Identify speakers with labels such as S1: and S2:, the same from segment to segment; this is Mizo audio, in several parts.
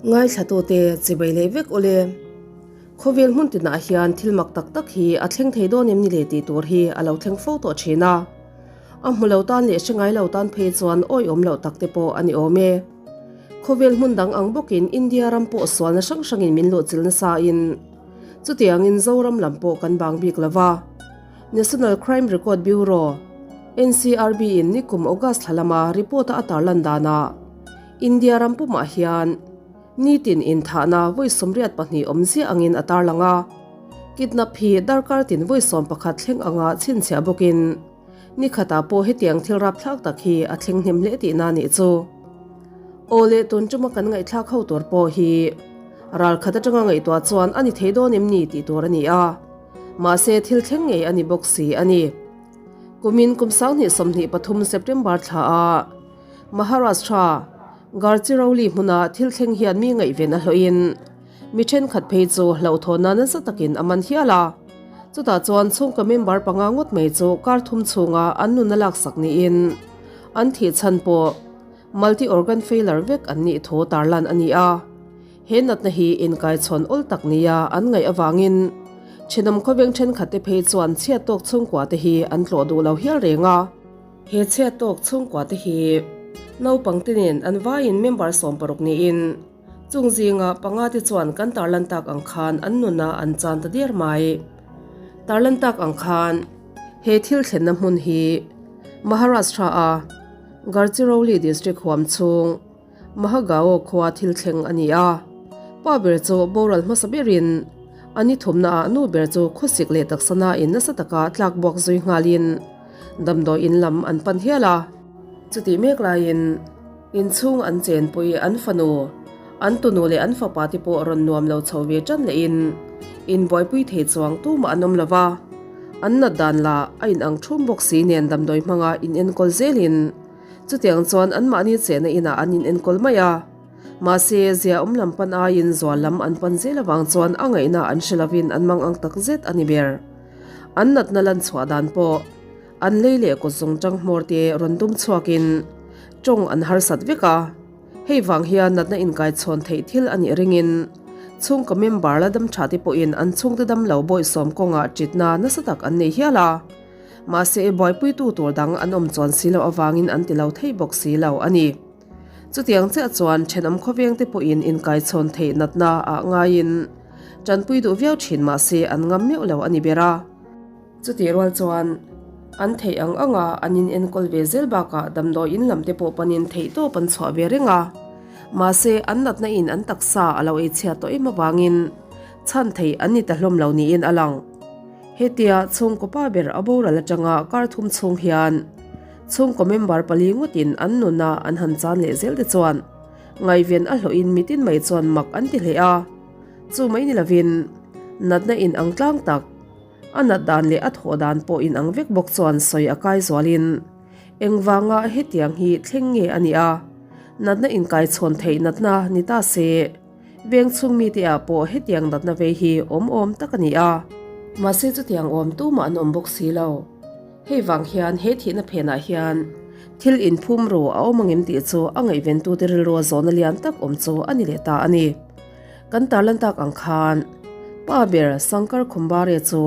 S1: Ngaithlatute chibai leh vek awle. Khawvel hmun tinah hian thil mak tak tak hi a thleng thei dawn em ni le tih tur hi a lo thleng fo tawh thin a. A hmu lo tan leh hre ngai lo tan phei chuan awihawm loh tak te pawh a ni awm e. Khawvel hmun dang ang bawkin India ram pawh sualna hrang hrangin min luhchilh nasa in chutiangin Zoram lam pawh kan bang bik lo va. National Crime Record Bureau, NCRB, in nikum August thla lama report a a tarlan danah India ram pumah hian Nitin inthahna vawi 82 awm ziah angin a tarlang a, kidnap hi darkar tin vawi 11 thleng anga chhinchhiah bawkin ni khatah pawh hetiang thil rapthlak tak hi a thleng hnem hle tihna a nih chu. Aw leh tun tuma kan ngaihthlak ho tur pawh hi ral khat atanga ngaihtuah chuan a ni thei dawn em ni tih tur a ni a, mahse thil thleng ngei a ni bawk si a ni. Kumin kum 2023 September thla a Maharashtra Garchiroli hmuna thil thleng hian mi ngaihven a hlawhin mi thenkhat phei chu hlauhthawnna nasa takin a man hial a. Chutah chuan chhungkaw member panga ngawt mai chu kar thum chhunga an nun a laksak niin an thih chhan pawh multi organ failure vek an nih thu tarlan a ni a. He natna hi inkaichhawn awl tak nia an ngaih avangin thenawm khawveng thenkhatte phei chuan chhiat tawk chhungkua te hi an tlawh duh lo hial reng a. He chhiat tawk chhungkua te hi naupang te nen an vaiin member 60 niin chung zinga panga te chuan kan tarlan tak ang khan an nuna an chan ta der mai. Tarlan tak ang khan he thil thlenna hmun hi Maharashtra a Garchiroli district huam chhung Mahagao khua thil thleng a ni a. Pa ber chu boral hmasa berin a ni thumnaah nu ber chu khawsik leh taksana in nasa taka tlak buak zui nghalin damdawi in lam an pan hial a. Chutih mek laiin inchhung an chenpui an fanu, an tunu leh an fapa te pawh rawn nuam lo chho ve tan lehin inbuaipui thei chuang tumah an awm lo va. An nat dan lah a inang thum bawk si nen damdawi hmanga inenkawl zelin Chutiang chuan anmahni chehna inah an inenkawl mai a. Mahse, zia awm lam pan aiin zual lam an pan zel avang chuan a ngaihna an hre lovin an mang ang tak zet a ni ber. An natna lan chhuah dan pawh an lei leh kut zawng tang hmawr te rawn dum chhuakin tawng an harsat vek a. Hei vang hian natna inkaichhawn theih thil a nih ringin chhungkaw member la dam tha te pawhin an chhungte dam lo bawihsawm kawngah ṭitna nasa tak an nei hial a. Mahse, buaipuitu tur dang an awm chuan si loh avangin an ti lo thei bawk si lo a ni. Chutiang chiah chuan thenawm khawvengte pawhin inkaichhawn theih natna ah ngaiin tanpui duh viau thin mahse an ngam meuh lo a ni ber a. Chutih rual chuan an theih ang anga an inenkawl ve zel bakah damdawi in lam te pawh panin theihtawp an chhuah ve reng a. Mahse, an natna in an taksa a lo eichhiat tawh em avangin chhan theih an ni ta hlawm lo niin a lang. Hetia chhungkaw pa ber a boral atanga kar thum chhung hian chhungkaw member pali ngawtin an nuna an han chan leh zel te chuan ngaihven a hlawhin mitin mai chuan mak an ti hle a. Chu mai ni lovin natna in ang tlang tak, a nat dan leh a thawh dan pawh in ang vek bawk chuan sawi a kai zualin engvanga hetiang hi thleng nge a nih a, natna inkaichhawn theih natna ni ta se. Veng chhung mite ah pawh hetiang natna vei hi awm awm tak a ni a. Mahse chutiang awm tumah an awm bawk si lo. Hei vang hian he thihna phenah hian thil inphum ru a awm angem tih chu a ngaihventute rilrua zawhna lian tak awm chu a ni leh ta a ni. Kan tarlan tak ang khan pa ber Sankar Khumbare chu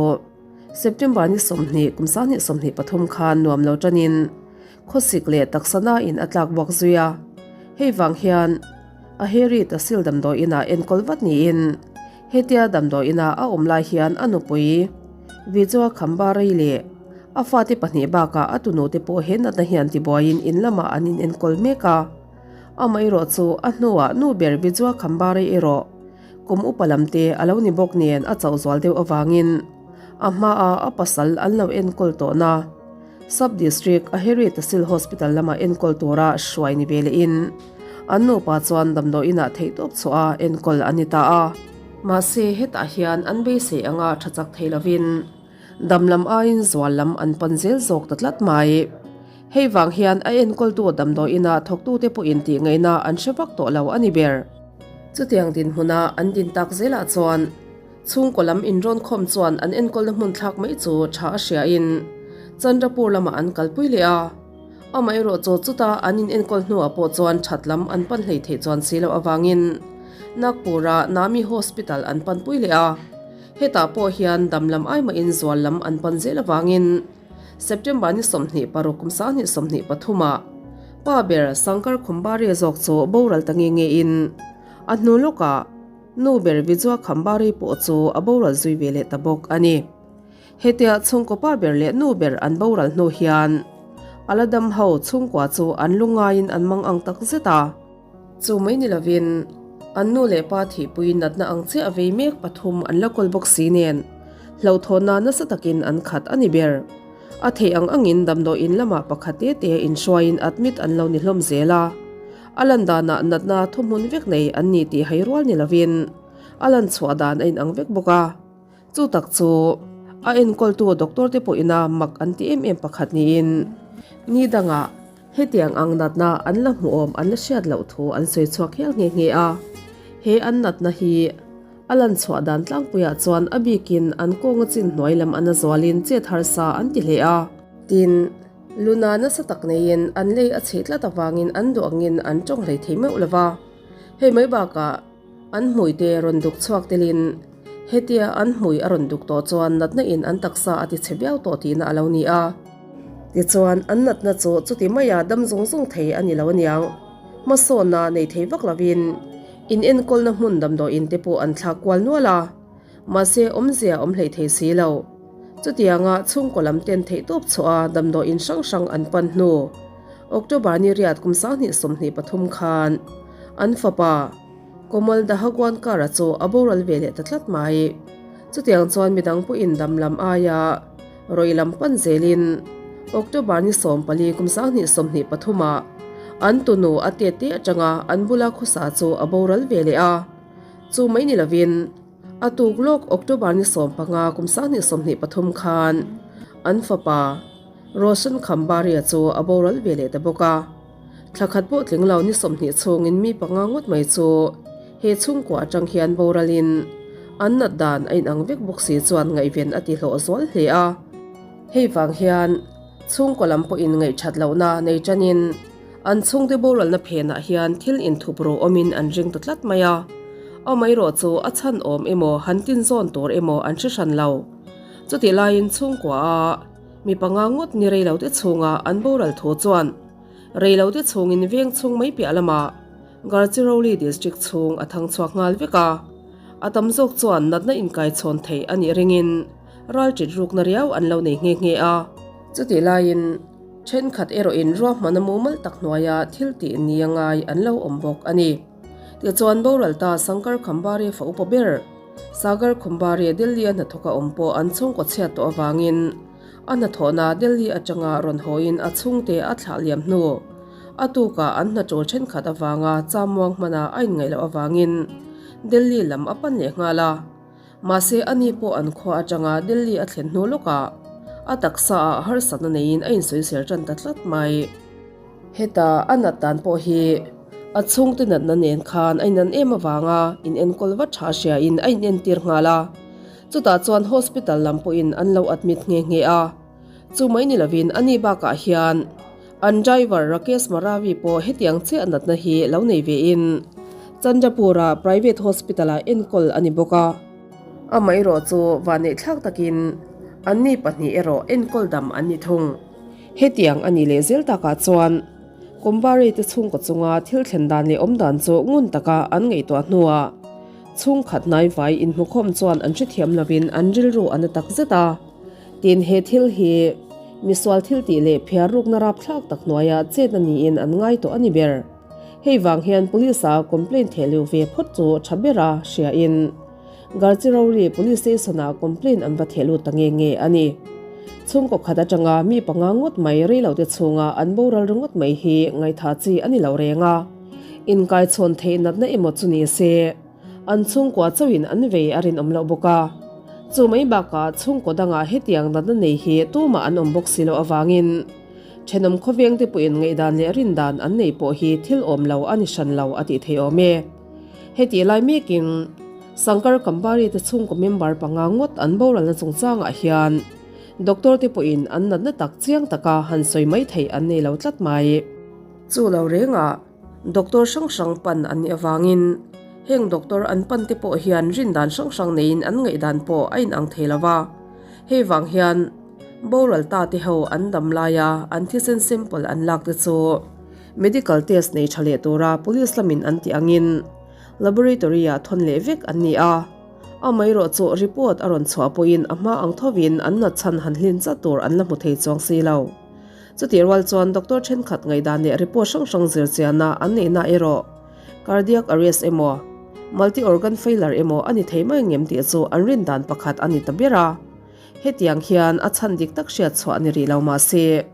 S1: September ni 20 kum 2023 khan nuam lo tanin khawsik leh taksa nain a tlak buak zui a. Hei vang hian A Harry Tasil damdawi inah enkawl vat niin hetia damdawi ina a awm lai hian a nupui Vijua Khambarei leh a fate pahnih bakah a tunute pawh he natna hian tibuaiin in lamah an inenkawl mek a. Amaherawh chu a hnuah nu ber Vijua Khambarei erawh kum upa lamte a lo ni bawk nen a chauh zual deuh avangin a hmaa a pasal an lo enkawl tawhna Sub-District Aheri Tehsil Hospital lama enkawl tura hruai ni ve lehin an nupa chuan damdawi inah theihtawp chhuah a enkawl a ni ta a. Mahse, hetah hian an beisei anga tha chak thei lovin dam lam aiin zual lam an pan zel zawk ta tlat mai. Hei vang hian a enkawltu damdawi inah thawktute pawhin tih ngaihna an hre vak tawh lo a ni ber. Chutiang dinhmuna an din tak zelah chuan Chhungkaw lam inrawn khawm chuan an enkawlna hmun thlak mai chu tha a hriain Chandrapur lamah an kalpui leh a. Amaherawh chu chuta an in enkawl hnuah pawh chuan that lam an pan hlei theih chuan si loh avangin. Nagpur-a Nami Hospital an panpui leh a. Hetah pawh hian dam lam ai mahin zual lam an pan zel avangin September ni 26 kum 2023 ah pa ber Sankar Khumbari zawk chu boral ta nge nge in a hnu lawkah nu ber Vijua Khambari pawh chu a boral zui ve leh ta bawk a ni. Hetia chhungkaw pa ber leh nu ber an boral hnu hian a la dam ho chhungkua chu an lu ngaiin an mang ang tak zet a. Chu mai ni lovin an nu leh pa thihpui natna ang chiah a vei mek pathum an la kawl bawk si nen hlauhthawnna nasa takin an khat a ni ber. A theih ang angin damdawiin lamah pakhat te te inhruaiin admit an lo ni hlawm zel a. A lan danah natna thuhmun vek nei an ni tih hai rual ni lovin a lan chhuah dan a inang vek bawk a. Chu tak chu a enkawltu doctor te pawhina mak an ti em em pakhat niin ni dangah hetiang ang natna an la hmuhawm an la hriat loh thu an sawi chhuak hial nghe nghe a. He an natna hi a lan chhuah dan tlangpuiah chuan a bikin an kawnga chin hnuai lam a na zualin chet harsa an ti hle a. Tin, luna nasa tak neiin an lei a chhe tlat avangin an duh angin an tawng hlei thei meuh lo va. Hei mai bakah An hmuite rawn duk chhuak telin hetia an hmui a rawn duk tawh chuan natna in an taksa a ti chhe viau tawh tihna a lo ni a. Tichuan an natna chu chuti maia dam zung zung thei a ni lo aniang. Hmasawnna nei thei vak lovin in enkawlna hmun damdawiin te pawh an thlak kual nual a, mahse awmzia awm hlei thei si lo. Chutianga chhungkaw lam ten theihtawp chhuah a damdawiin hrang hrang an pan hnu October ni riat kum 2023 khan an fapa Komal Dahagwankar-a chu a boral ve leh ta tlat mai. Chutiang chuan midang pawhin dam lam aia rawih lam pan zelin October ni 14 kum 2023 ah an tunu a tet te atanga an bula khawsa chu a boral ve leh a. Chu mai ni lovin a tuk lawk October ni 15 kum 2023 khan an fapa Roshan Khambaria chu a boral ve leh ta bawk a. Thla khat pawh tling lo ni 20 chhungin mi panga ngawt mai chu he chhungkua atang hian boralin an nat dan a inang vek bawk si chuan ngaihven a ti hlawh zual hle a. Hei vang hian chhungkaw lam pawhin ngaihthat lohna nei tanin an chhungte boralna phenah hian thil inthup ru awmin an ring ta tlat mai a. Amaherawh chu a chhan awm emaw han tin zawn tur emaw an hre hran lo. Chutih laiin chhungkua a. Mi panga ngawt ni reilote chhunga an boral thu chuan reilote chhungin veng chhung mai piah lamah Garchiroli district chhung a thang chhuak nghal vek a. A tam zawk chuan natna inkaichhawn theih a nih ringin ralṭit rukna riau an lo nei nghe nghe a. Chutih laiin thenkhat erawhin ruahmana mumal tak hnuaia thil tih ni a ngai an lo awm bawk a ni. Tichuan boral ta Sankar Khambari fa upa ber Sagar Khumbari Delhi-a hnathawka awm pawh an chhungkaw chhiat tawh avangin a hnathawhna Delhi atanga rawn hawiin a chhungte a thlah liam hnu. A tukah an hnaṭul thenkhat avanga chamuang hmana a inngaih loh avangin Delhi lam a pan leh nghal a. Mahse ani pawh an khua atanga Delhi a thlen hnu lawkah a taksa ah harsatna neiin a insawisel tan ta tlat mai. Heta a nat dan pawh hi a chhungte natna nen khan a inan em avanga inenkawl vat tha hriain a inentir nghal a, chutah chuan hospital lam pawhin an lo admit nghe nghe a. Chu mai ni lovin ani bakah hian an driver Rakesh Maravi pawh hetiang chiah natna hi lo nei vein Chandrapur-a private hospital-ah enkawl a ni bawk a. Amaherawh chu vanneihthlak takin anni pahnih erawh enkawl dam an ni thung. Hetiang a nih leh zel takah chuan Kumbari te chhungkaw chunga thil thlen dan leh awm dan chu ngun taka an ngaihtuah hnuah chhungkhat hnaivai inhmukhawm chuan an hrethiam lovin an rilru a na tak zet a. Tin, he thil hi misual thil tih leh phiar rukna rapthlak tak hnuaia chet a niin an ngai tawh a ni ber. Hei vang hian Police-a complaint thehliu ve phawt chu tha bera hriain Garchiroli Police Station-ah complaint an va theh lut ta nge nge a ni. Chhungkaw khat atanga mi panga ngawt mai reilote chhunga an boral ringawt mai hi ngaihthah chi a ni lo reng a. Inkaichhawn theih natna emaw chu ni se, an chhungkua chauhin an vei a rinawm loh bawk a. Chu mai bakah chhungkaw dangah hetiang natna nei hi tumah an awm bawk si loh avangin thenawm khawvengte pawhin ngaihdan leh rindan an nei pawh hi thil awm lo a ni hran lo a tih theih awm e. Hetih lai mekin Sankar Kambari te chhungkaw member panga ngawt an boralna chungchangah hian doctor te pawhin an natna tak chiang taka han sawi mai theih an nei lo tlat mai. Chu lo rengah doctor hrang hrang pan an nih avangin. Heng doctor an pan te pawh hian rin dan hrang hrang neiin an ngaihdan pawh a inang thei lo va. Hei vang hian boral ta te ho an dam laia an thisen sample an lak te chu medical test nei tha leh tura police lamin an tih angin laboratory ah thawn leh vek an ni a. Amaherawh chu report a rawn chhuah pawhin a hma ang thovin an nat chhan han hlin chat tur an la hmu thei chuang si lo. Chutih rual chuan doctor thenkhat ngaihdan leh report hrang hrang zir chiana an neihna erawh cardiac arrest emaw, multi organ failure emaw a ni thei mai ngem tih chu an rin dan pakhat a ni ta ber a. Hetiang hian a chhan dik tak hriat chhuah ni rih lo mah se,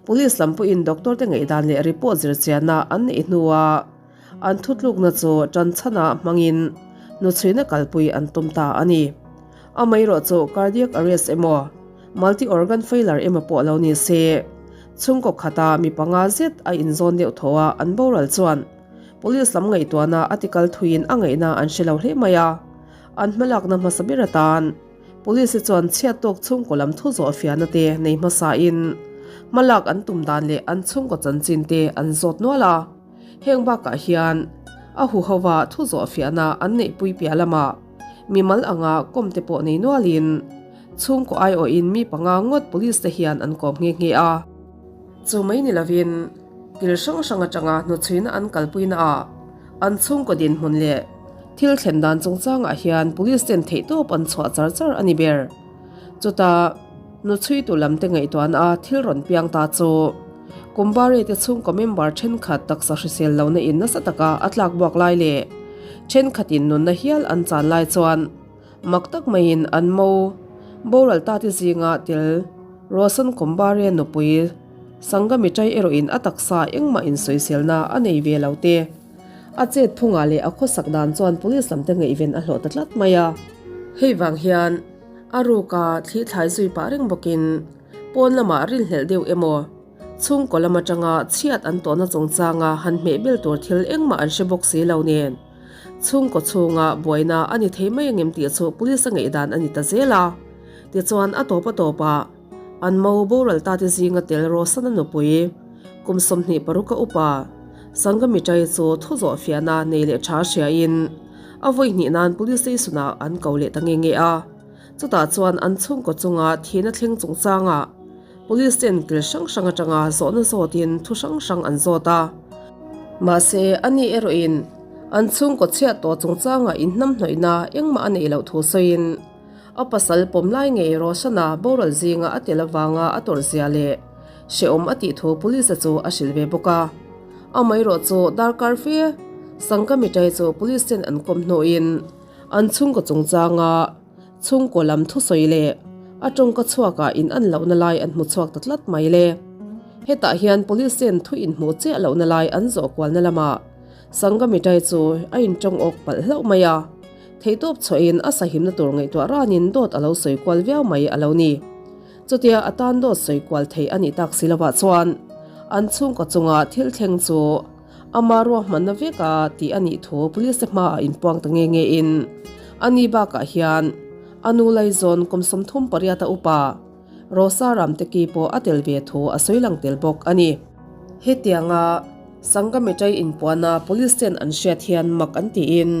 S1: police lam pawhin doctor te ngaihdan leh report zir chiana an neih hnua an thutlukna chu tan chhanah hmangin hnuchhuina kalpui an tum ta a ni. Amaherawh chu cardiac arrest emaw, multi organ failure emaw pawh lo ni se, chhungkaw khata mi panga zet a inzawn deuh thaw a an boral chuan police lam ngaihtuahna a tikal thuiin a ngaihna an hre lo hle mai a, an hmalakna hmasa ber atan police chuan chhiat tawk chhungkaw lam thu zawh fiahna te nei hmasa in hmalak an tum dan leh an chhungkaw chanchin te an zawt nual a. Heng bakah hian a huhova thu zawh fiahna an neihpui piah lamah mimal anga kawm te pawh nei nualin chhungkaw aiawhin mi panga ngawt police te hian an kawm nghe nghe a. Chu mai ni lovin kil hrang hrang atanga hnuchhuina an kalpuina ah an chhungkaw dinhmun leh thil thlen dan chungchangah hian police ten theihtawp an chhuah char char a ni ber. Chuta hnuchhuitu lam te ngaihtuahna a thil rawn piang ta chu Kumbare te chhungkaw member thenkhat taksa hrisel lohna in nasa taka a tlak buak lai leh thenkhatin nunna hial an chan lai chuan mak tak maiin an mo boral ta te zinga tel Roshan Kumbare nupui Sangamitai erawhin a taksa engmah insawiselna a nei ve lo te. A chet phungah leh a khawsak dan chuan police lam te ngaihven a hlawh ta tlat mai a. Hei vang hian a ruka thli thlai zui pah reng bawkin pawn lamah rinhlelh deuh emaw chhungkaw lam atanga chhiat an tawhna chungchanga han hmeh bel tur thil engmah an hre bawk si lo nen chhungkaw chhunga buaina a ni thei mai angem tih chu police a ngaihdan a ni ta zel a. Tichuan a tawp a tawpah An mo boral ta te zinga tel Rosana nupui, kum 26 a upa, Sangamitai chu thu zawh fiahna nei leh tha hriain a vawi hnih nan police station ah an ko leh ta nge nge a. Chutah chuan an chhungkaw chunga thihna thleng chungchangah police ten kil hrang hrang atanga zawhna zawtin thu hrang hrang an zawt a. Mahse, ani erawhin an chhungkaw chhiat tawh chungchangah inhnamhnawihna engmah a neih loh thu sawiin, A pasal pawm lai ngei Roshana boral zinga a tel avanga a tawrh zia leh hrehawm a tih thu police chu a hrilh ve bawk a. Amaherawh chu darkar fe Sangkamitai chu police ten an kawm hnuin an chhungkaw chungchanga chhungkaw lam thusawi leh a tawngka chhuakah in an lohna lai an hmu chhuak ta tlat mai le. Hetah hian police ten thu inhmuh chiah lohna lai an zawh kualna lamah Sangkamitai chu a intawng awk palh hlauh mai a. Theihtawp chhuahin a sahimna tur ngaihtuah ranin dawt a lo sawi kual viau mai a lo ni. Chutia a tan dawt sawi kual thei a nih tak si lovah chuan an chhungkaw chunga thil thleng chu ama ruahmanna veka tih a nih thu police te hmaah inpuang ta nge nge in a ni bakah hian a nu Laizawn kum 38 a upa Rosa Ramteki pawh a tel ve thu a sawi lang tel bawk a ni. Hetianga Sangamitai inpuana police ten an hriat hian mak an tiin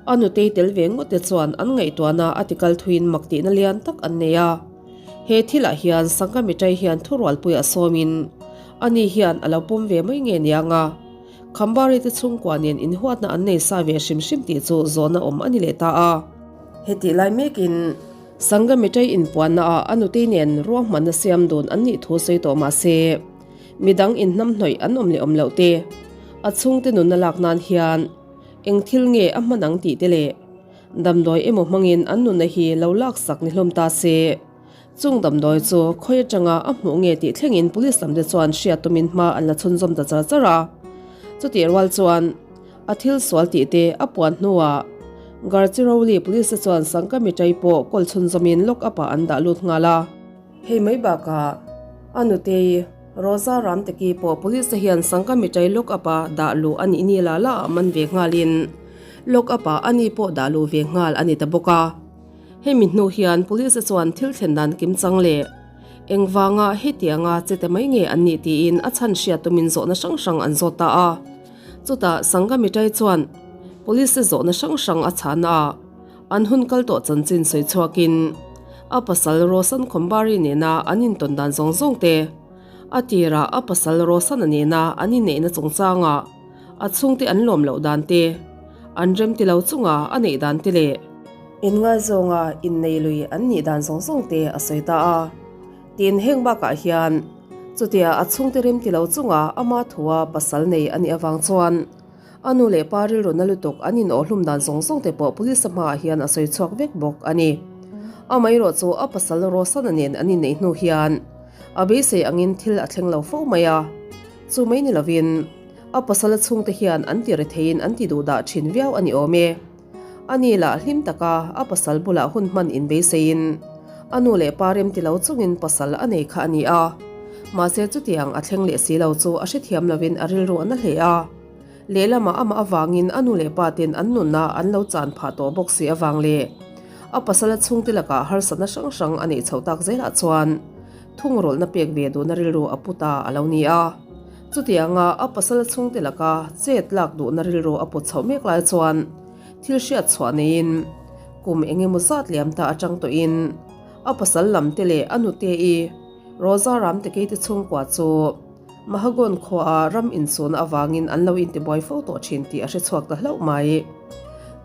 S1: A nutei tel ve ngawt te chuan an ngaihtuahna a tikal thuiin mak tihna lian tak an nei a. He thilah hian Sangha Mitai hian thurualpui a sawmin ani hian a lo pawm ve mai nge niang a. Khambari te chhungkua nen inhuatna an nei sa ve hrim hrim tih chu zawhna awm a ni leh ta a. Hetih lai mekin Sangha Mitai inpuanna ah a nutei nen ruahmanna siam dun an nih thu sawi tawh mah se midang inhnamhnawih an awm leh awm loh te a chhungte nunna lak nan hian Eng thil nge a hman ang tih te leh damdawi emaw hmangin an nunna hi lo laksak ni hlawm ta se. Chung damdawi chu khawi atanga a hmuh nge tih thlengin police lam te chuan hriat tumin hma an la chhunzawm ta char char a. Chutih rual chuan a thil sual tih te a puan hnuah Garchiroli police te chuan Sangkamitai pawh kawl chhunzawmin lock up ah an dah lut nghal a. Hei mai bakah a nutei Rosa Ramteki pawh police te hian Sangha Mitai lock up a dah luh a nih ni la la ah man ve nghalin lock up ah ani pawh dah luh ve nghal a ni ta bawk a. Hemi hnu hian police te chuan thil thlen dan kim chang leh engvanga hetianga che te mai nge an nih tiin a chhan hriat tumin zawhna hrang hrang an zawt ta a. Chutah Sangha Mitai chuan. Police te zawhna hrang hrang a chhana a, an hun kal tawh chanchin sawi chhuakin a pasal Rosan Khombari nena an intawn dan zawng zawng te, a tirah a pasal Rosana nena an inneihna chungchanga a chhungte an lawm loh dan te, an remti lo chunga a neih dan te leh inngaizawng-a innei lui an nih dan zawng zawng te a sawi ta a. Tin, heng bakah hian chutia a chhungte remti lo chunga ama thua pasal nei a nih avang chuan a nu leh pa rilru na lutuk an inawhhlum dan zawng zawng te pawh police hmaah hian a sawi chhuak vek bawk a ni. Amaherawh chu a pasal Rosana nen an inneih hnu hian a beisei angin thil a thleng lo fo mai a, chu mai ni lovin a pasala chhungte hian an ti retheiin an ti duhdah thin viau a ni awm e. A ni lah hlim taka a pasal bulah hun hman inbeiseiin a nu leh pa remti lo chungin pasal a nei kha a ni a. Mahse chutiang a thleng leh si lo chu a hrethiam lovin a rilru a na hle a. Lehlamah amah avangin a nu leh pa ten an nunna an lo chan phah tawh bawk si avang leh a pasala chhungte lakah harsatna hrang hrang a neih chhoh tak zelah chuan thungrulhna pek ve duhna rilru a pu ta a lo ni a. Chutianga a pasala chhungte laka chet lak duhna rilru a put chhoh mek lai chuan thil hriat chhuah neiin kum eng emaw zat liam ta atang tawhin a pasal lam te leh a nute i Roza Ramtekei te chhungkua chu Mahagon khuaah ram inchhuna avangin an lo intibuai fo tawh thin tih a hre chhuak ta hlauh mai.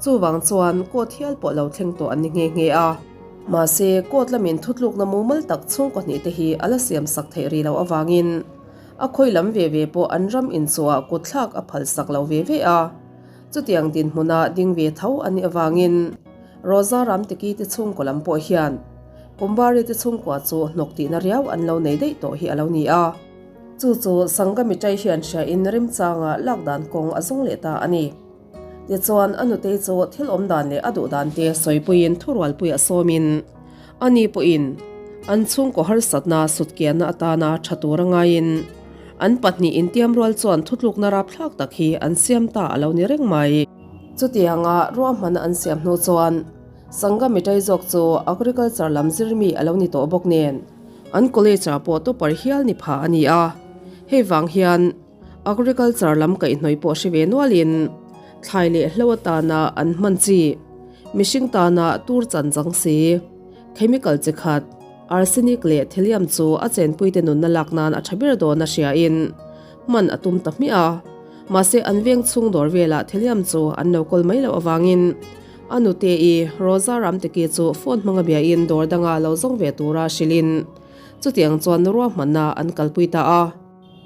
S1: Chuvang chuan court hial pawh lo thleng tawh an ni nghe nghe a. Mahse, court lamin thutlukna mumal tak chhungkaw hnih te hi a la siam sak theih rih loh avangin a khawi lam ve ve pawh an ram inchhuah kutthlak a phal sak lo ve ve a. Chutiang dinhmuna ding ve tho an nih avangin Roza Ramteki te chhungkaw lam pawh hian Kumbari te chhungkua chu hnawk tihna riau an lo nei daih tawh hi a lo ni a. Chu chu Sangamitai hian hriain remchanga lak dan kawng a zawng leh ta a ni. Tichuan a nutei chu thil awm dan leh a duh dan te sawipuiin thurualpui a sawmin ani pawhin an chhungkaw harsatna sutkianna atana tha tur a ngaiin an pahnih intiam rual chuan thutlukna rapthlak tak hi an siam ta a lo ni reng mai. Chutianga ruahmana an siam hnu chuan Sangamitai zawk chu agriculture lam zirmi a lo ni tawh bawk nen an college ah pawh topper hial ni pha a ni a, hei vang hian agriculture lam kaihhnawih pawh hre ve nualin thlai leh hlo atana an hman chi, mihring tana tur chan chang si, chemical chi khat, arsenic leh thellium chu a chenpuite nunna lak nan a tha ber dawn a hriain hman a tum ta hmiah a, mahse an veng chhung dawr velah thellium chu an lo kawl mai loh avangin A nute-i Roza Ramteki chu phone hmanga biain dawr danga lo zawng ve tura hrilhin chutiang chuan ruahmanna an kalpui ta a.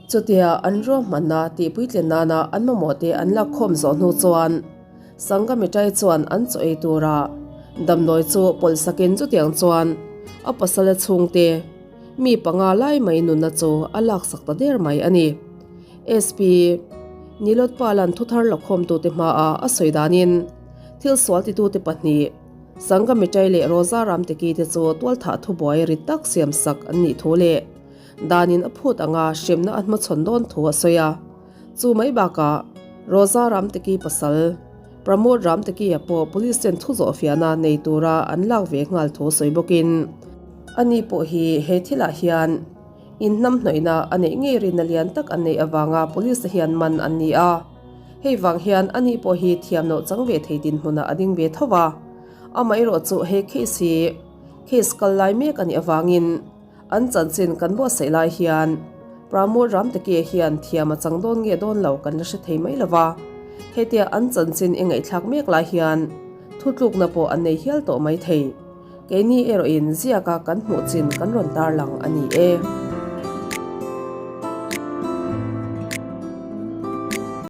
S1: Chutia an ruahmanna tihpuitlin nana an mamawhte an lakkhawm zawh hnu chuan Sangamitai chuan an chaw ei tura damdawi chu pawlh sakin chutiang chuan a pasala chhungte mi panga lai mai nunna chu a laksak ta der mai a ni. SP Nilotpalan thuthar lakhawmtute hmaah a sawi danin thil sual titute pahnih Sangamitai leh Roza Ramteki te chu tualthah thubuai rit tak siam sak an nih thu leh danin a phut anga hremna a hmachhawn dawn thu a sawi a. Chu mai bakah Roza Ramteki pasal Pramod Ramteki-a pawh police ten thu zawhfiahna nei tura an lak ve nghal thu sawi bawkin ani pawh hi he thilah hian In hnamhnawihna a neih ngei rinna lian tak an neih avanga police te hian man an ni a. Hei vang hian ani pawh hi thiam loh chang ve thei dinhmunah a ding ve tho va. Amaherawh chu he case hi case kal lai mek a nih avangin an chanchin kan buatsaih lai hian Pramod Ramteke hian thiam a chang dawn nge dawn lo kan la hre thei mai lo va. Hetia an chanchin i ngaihthlak mek lai hian thutlukna pawh an nei hial tawh mai thei. Keini erawhin ziaka kan hmuh chin kan rawn tarlang a ni e.